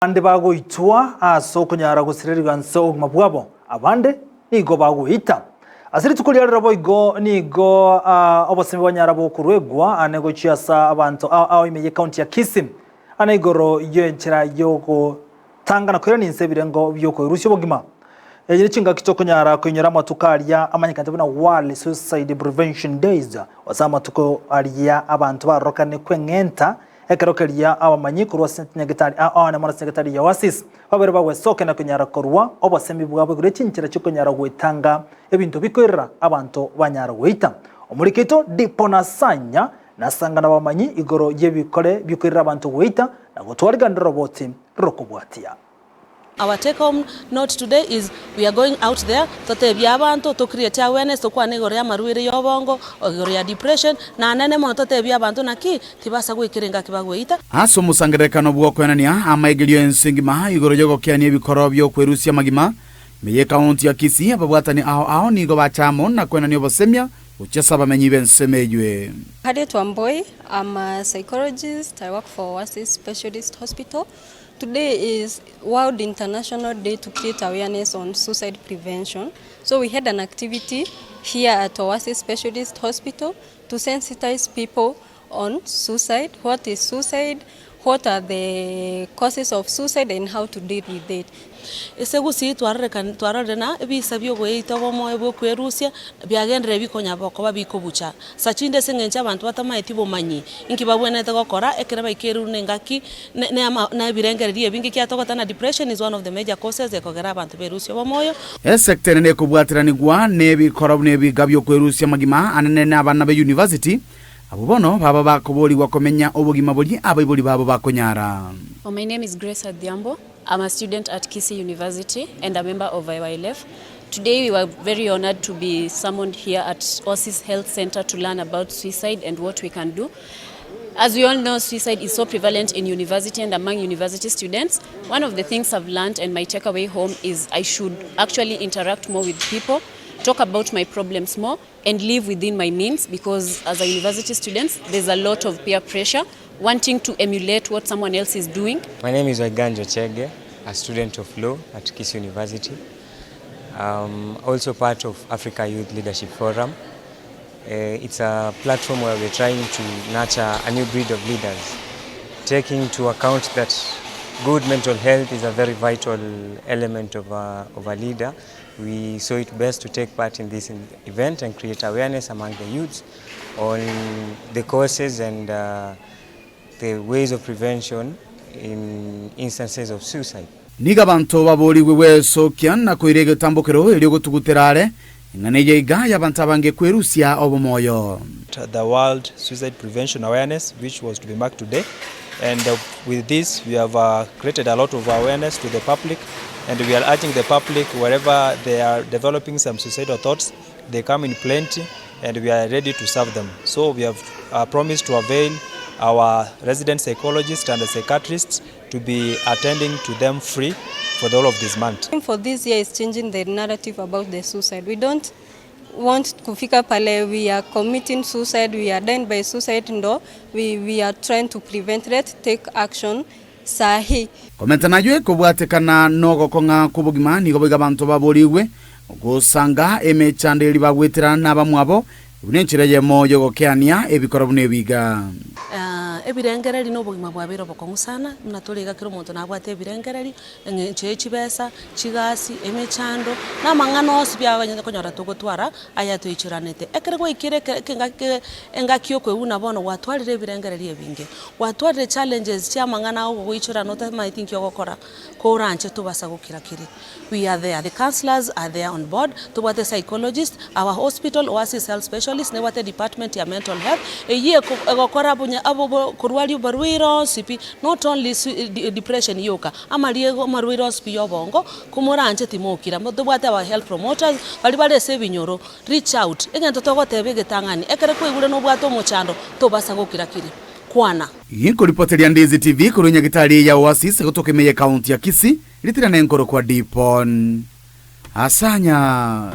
Abande bagoitwa ase okonyara gosirerigwa inse obogima bwabo, abande nigo bagoita. Ase rituko ria rero boigo nigo obosemi bwanyara bokoruegwa ane gochia ase abanto ao ime y'ecounty ya Kisii ane igoro y'enchera y'ogotanga na koirania inse ebirengo bi'okoerusia obogima. Eye ne chingaki tokonyara koinyora amatuko aria amanyekanete buna World Suicide Prevention Days, gose amatuko aria abanto barorokane kweng'enta Ekero keria abamanyi korwa ase chinyagitari ao amo na chinyagitari ya Oasis babere bagwesokia na konyara korua obosemi bwabo igoro ye chinchera chiokonyara goetanga ebinto bikoirera abanto banyara goita. Omoriki oito Dipona Sanya nasanga nabamanyi igoro yebikore bikoirera abanto goita na gotwariganera roboti rokobwatia. Our take home note today is we are going out there totebie abanto to create awareness tokwane igoro ya amarwaire ya obongo, igoro ya depression, na anene mono totebie abanto naki tibasa goikera engaki bagoeita. Ase omosangererekano bw'okoenania amaigerio ense engima igoro y'ogokeania ebikoro bi'okwerusia amagima ime y'ekaunti ya Kisii, ababwatani ao ao nigo bacha amo na koenania obosemia gochia ase abamenyi b'ensemo eywe. Harriet Wamboi, I'm a psychologist, I work for Oasis Specialist Hospital. Today is World International Day to create awareness on suicide prevention. So we had an activity here at Oasis Specialist Hospital to sensitize people on suicide, what is suicide, what are the causes of suicide and how to deal with it. Ase gusii twarorekani twarorire na ebisa biogoeita obomoyo bwa okwerusia, biagenderire bikonya koba bikobucha. Sa chinde ase eng'encho abanto batamaeti bomanyi inki babwenerete gokora ekero baikeirwe na engaki na ebirengererio ebinge ekiagera togoteba ng'a depression is one of the major causes ekogera abanto berusie obomoyo. Esecta ere nekobwateranigwa nebikoro buna ebiga bi'okwerusia amagima anene na abana be university, abwo bono baba bakoborigwa komenya obogima boria abaibori babo bakonyara. My name is Grace Adhiambo, I'm a student at Kisii University and a member of IYLF. Today we were very honored to be summoned here at Oasis Health Center to learn about suicide and what we can do. As we all know, suicide is so prevalent in university and among university students. One of the things I've learned and my takeaway home is I should actually interact more with people, talk about my problems more, and live within my means because as a university student, there's a lot of peer pressure, wanting to emulate what someone else is doing. My name is Waiganjo Chege, a student of law at Kisii University. Um, also part of Africa Youth Leadership Forum. Uh, it's a platform where we're trying to nurture a new breed of leaders, taking into account that good mental health is a very vital element of a, of a leader. We saw it best to take part in this event and create awareness among the youths on the causes and uh, the ways of prevention in instances of suicide. Nigo abanto baboorigwe gwesokia na koira egetambokero erio gotugutera are, eng'ana eye iga y'abanto abange kwerusia obomoyo. The World Suicide Prevention Awareness which was to be marked today and with this we have created a lot of awareness to the public and we are urging the public wherever they are developing some suicidal thoughts they come in plenty and we are ready to serve them so we have promised to avail our resident psychologists and psychiatrists to be attending to them free for the whole of this month. For this year is changing the narrative about the suicide. We don't want kufika pale we are committing suicide, we are dying by suicide ndo we, we are trying to prevent let take action sahi. Komenta nayio ekobwatekana nogokong'a kw'obogima nigo boigo abanto baborigwe gosanga emechando eria bagwetera nabamwabo Buna enchera eyemo y'ogokeania ebikoro buna ebiga. Ebirengererio na obogima bwabeire obokong'u sana, buna tore iga kera omonto nabwate ebirengererio, eng'encho ye chibesa, chigasi, emechando, na amang'ana onsi biaganyete konyora togotwara aya toichoranete. Ekero gwaikire eke ekengaki engaki ya okoiguna bono gwatwarire ebirengererio ebinge, gwatwarire challenges chia amang'ana agogoichorana otamaeti nki ogokora, koranche tobasa gokira kiri. We are there, the councillors are there on board, tobwate psychologist, our hospital Oasis Health Specialist nebwate department ya mental health, eyio egokora bonya korwaria oborwaire onsi pi, not only depression yoka, amariego amarwaire onsi pi ya obongo, komoranche timokira. Tobwate our health promoters, baria bare ase ebinyoro, reach out, egento togoteba egetang'ani, ekero kwaigure nobwate omochando, tobasa gokira kiri, kwana. Ginkoripoteria Ndizi TV korwa enyagitari ya Oasis gotoka ime y'Ekaunti ya Kisii, Ritira nenkorokwa Dipon. Asanya.